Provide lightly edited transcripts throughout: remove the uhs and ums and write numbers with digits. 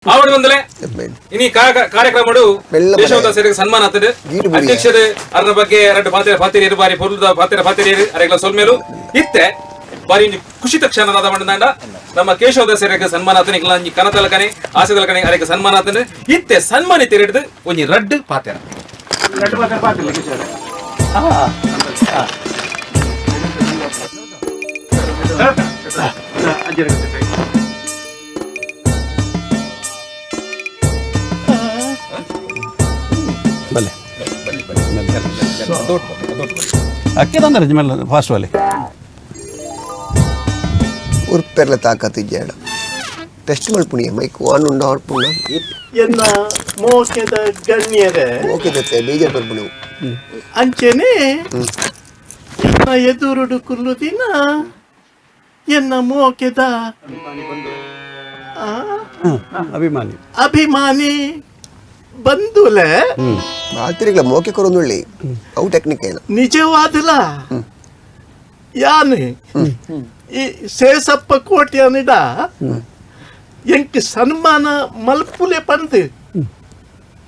ಆವಡ್ ಬಂದಲೆ ಇನಿ ಕಾರ್ಯಕ್ರಮಡು ಬೆಲ್ಲ ಮನೆ. ಕೇಶವದಾಸರಿಗೆ ಸನ್ಮಾನ ಆತದೆ. ಗೀಡು ಬುಡಿಯ. ಅಧ್ಯಕ್ಷರು ಅರ್ನ ಬಗ್ಗೆ ಎರಡು ಪಾತ್ರ ಪಾತಿರಿಯರು ಬಾರಿ ಪೊರ್ಲುದ ಪಾತ್ರ ಪಾತಿರಿಯರು ಅರೆಗಳ ಸೊಲ್ಮೇಲು ಇತ್ತೆ ಬಾರಿ ಒಂಜಿ ಖುಷಿತ ಕ್ಷಣದಾದ ಮಂಡದಾಂಡ ನಮ್ಮ ಕೇಶವದಾಸರಿಗೆ ಸನ್ಮಾನ ಆತನೆ ಇಕ್ಲ ಒಂಜಿ ಕನತಲಕನೆ ಆಸೆದಲಕನೆ ಅರೆಗೆ ಸನ್ಮಾನ ಆತನೆ ಇತ್ತೆ ಸನ್ಮಾನಿತ ಒಂಜಿ ರಡ್ಡು ಪಾತೆರ. ಬಲ್ಲೆ ಅಕ್ಕಿ ತಂದರೆ ಜಿಮೆಲ್ಲ ಫಾಸ್ಟ್ ವಾಲೆ. ಉರ್ಪೆರ್ಲ ತಾಕತ್ ಇಜ್ಜಾಡ ಟೆಸ್ಟ್ ಮಲ್ಪುಣಿಯ ಮೈಕ್ ವಾನ್ ಉಂಡು ಆಡ್ಪುಣ. ಎನ್ನ ಮೋಕೆದ ಗಣ್ಯರೇ. ಓಕೆ ದತ್ತೆ ಬೇಜಾರ್ ಬರ್ಪುಣವು. ಅಂಚೆನೆ ಎನ್ನ ಎದುರುಡು ಕುಲ್ಲುದಿನ ಎನ್ನ ಮೋಕೆದ ಆ, ಅಭಿಮಾನಿ. ಅಭಿಮಾನಿ ಬಂಧುಲೆ. ಮಾತ್ರಿಗಳ ಮೋಕೆ ಕೊರೊಂದುಳ್ಳಿ ಅವು ಟೆಕ್ನಿಕ್ ಏನ. ನಿಜವಾದಲ ಯಾನು ಈ ಸೇಸಪ್ಪ ಕೋಟ್ಯಾನಿಡ ಎಂಕ್ ಸನ್ಮಾನ ಮಲ್ಪುಲೆ ಪಂದು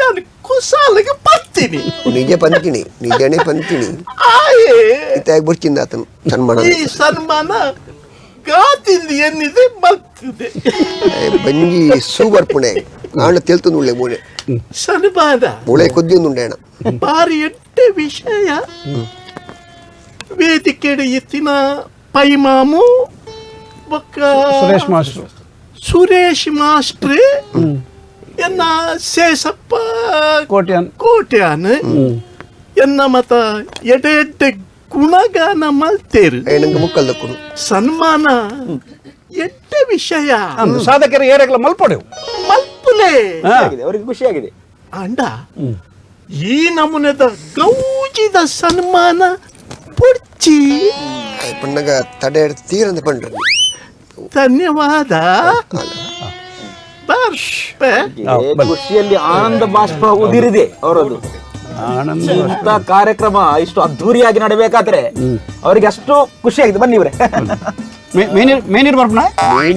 ನಾನು ಕುಸಾಲಿಗೆ ಪತ್ತೀನಿ. ನಿಜ ಪಂತಿಣಿ ನಿಜನೇ ಪಂತಿಣಿ. ಆಯೇ. ಇತ್ತಾಗ ಬರ್ಚಿಂದ ಆತನು ಸನ್ಮಾನ. ಈ ಸನ್ಮಾನ ಗಾತಿಂದ ಎನ್ನಿದೆ ಮಲ್ತಿದೆ. ಬಂಜಿ ಸೂ ಬರ್ಪುಣೆ ಆಂಡ ತೆಲ್ತೊಂದುಳ್ಳೆ ಮೂಳೆ. ಸನ್ಮಾನ. ಮೂಳೆ ಕೊದ್ದಿಯೊಂದುಂಡೇಣ. ಬಾರಿ ಎಟ್ಟೆ ವಿಷಯ. ವೇದಿಕೆಡೆ ಇತ್ತಿನ ಪೈಮಾಮು ಬೊಕ್ಕ ಸುರೇಶ್ ಮಾಸ್ಟ್ರು. ಸುರೇಶ್ ಮಾಸ್ಟ್ರೆ, ಎನ್ನ ಶೇಷಪ್ಪ ಕೋಟ್ಯಾನ್. ಕೋಟ್ಯಾನ್ ಎನ್ನ ಮತ ಎಡೆ ಎಡ್ಡೆ ಗುಣಗಾನ ಮಲ್ತೇರು. ನಂಗೆ ಮುಕ್ಕಲ್ ದಕ್ಕುಡು. ಸನ್ಮಾನ ಎಡ್ಡೆ ವಿಷಯ. ಅಂದು ಸಾಧಕರು ಏರೆಗ್ಲ ಮಲ್ಪಡೆವು. ಮಲ್ಪುಲೆ. ಹಾ. ಅವರಿಗೆ ಖುಷಿಯಾಗಿದೆ. ಅಂಡ ಈ ನಮೂನೆದ ಗೌಜಿದ ಸನ್ಮಾನ ಪೊಡ್ಚಿ. ಪಣ್ಣಗ ತಡೆ ತೀರಂದ ಪಂಡ್ರಿ. ಧನ್ಯವಾದ. ಬರ್ಪೆ. ಬನ್ನಿ. ಖುಷಿಯಲ್ಲಿ ಆನಂದ ಬಾಷ್ಪ ಉದಿರಿದೆ ಅವರದ್ದು. ಆನಂದ. ಇಂಥ ಕಾರ್ಯಕ್ರಮ ಇಷ್ಟು ಅದ್ಧೂರಿಯಾಗಿ ನಡಬೇಕಾದ್ರೆ ಅವರಿಗೆ ಅಷ್ಟು ಖುಷಿಯಾಗಿದೆ. ಬನ್ನಿ ಇವ್ರೆ. ಮೇನೀರ್ ಮೇನೀರ್ ಬರ್ಪಣ.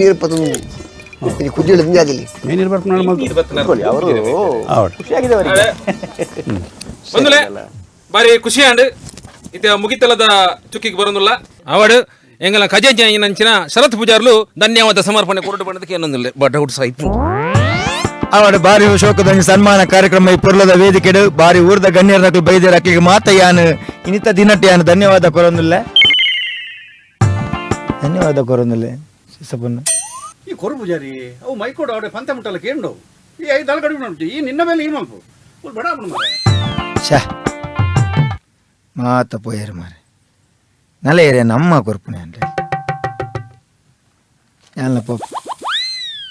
ನೀರು ಪತೊಂದು ಕುಜ್ಜಿಳ ದಿಂಜಾದಿಲ್ಲಿ. ಮೇನೀರ್ ಬರ್ಪಣ ಮಲ್ತು. ಅವರು ಆವಡ್. ಖುಷಿಯಾಗಿದೆ ಅವರಿಗೆ. ಬಂದುಲೆ ಬಾರಿ ಖುಷಿ ಆಂಡ್ ಇತ್ತೆ ಮುಗಿತಲದ ಚುಕ್ಕಿಗೆ ಬರೋದಿಲ್ಲ. ಅವಡು ಎಂಗಲ ಖಜಾಂಚಿನ ಶರತ್ ಪೂಜಾರ್ಲು ಧನ್ಯವಾದ ಸಮರ್ಪಣೆ ಕೊರಡು ಬಂದಕ್ಕೆ ಏನೊಂದಿಲ್ಲ ಬಟ್ ಔಟ್ ಸಾಯ್ತು. ಅವಡ ಬಾರಿ ಶೋಕದ ಸನ್ಮಾನ ಕಾರ್ಯಕ್ರಮ ಈ ಪೊರ್ಲದ ವೇದಿಕೆಡು ಬಾರಿ ಊರ್ದ ಗಣ್ಯರ ನಕಲು ಬೈದೇರ ಅಕ್ಲಿಗೆ ಮಾತ ಯಾನ್ ಇನ್ನಿತ ದಿನಟ್ಟ ಯಾನ್ ಧನ್ಯವಾದ ಕೊರೊಂದುಲ್ಲೆ, ಧನ್ಯವಾದ ಕೊರೊಂದುಲ್ಲೆ ಸಪನ್ನ. ಈ ಕೊರು ಪೂಜಾರಿ ಅವು ಮೈಕೋಡು ಅವಡೆ ಪಂತೆ ಮುಟ್ಟಲ್ಲ ಕೇಂಡು ಈ ಐದು ದಳ ಕಡಿಮೆ ಉಂಟು ಈ ನಿನ್ನ ಮೇಲೆ ಈ ಮಲ್ಪು ಬಡ ಮಾರೆ. ಶ ಮಾತ ಪೋಯರು ಮಾರೆ ನಲ ಏರಿಯ ನಮ್ಮ ಕೊರ್ಪುಣೆ ಅಂದ್ರೆ ಯಾನ್ಲ ಪೋಪ್.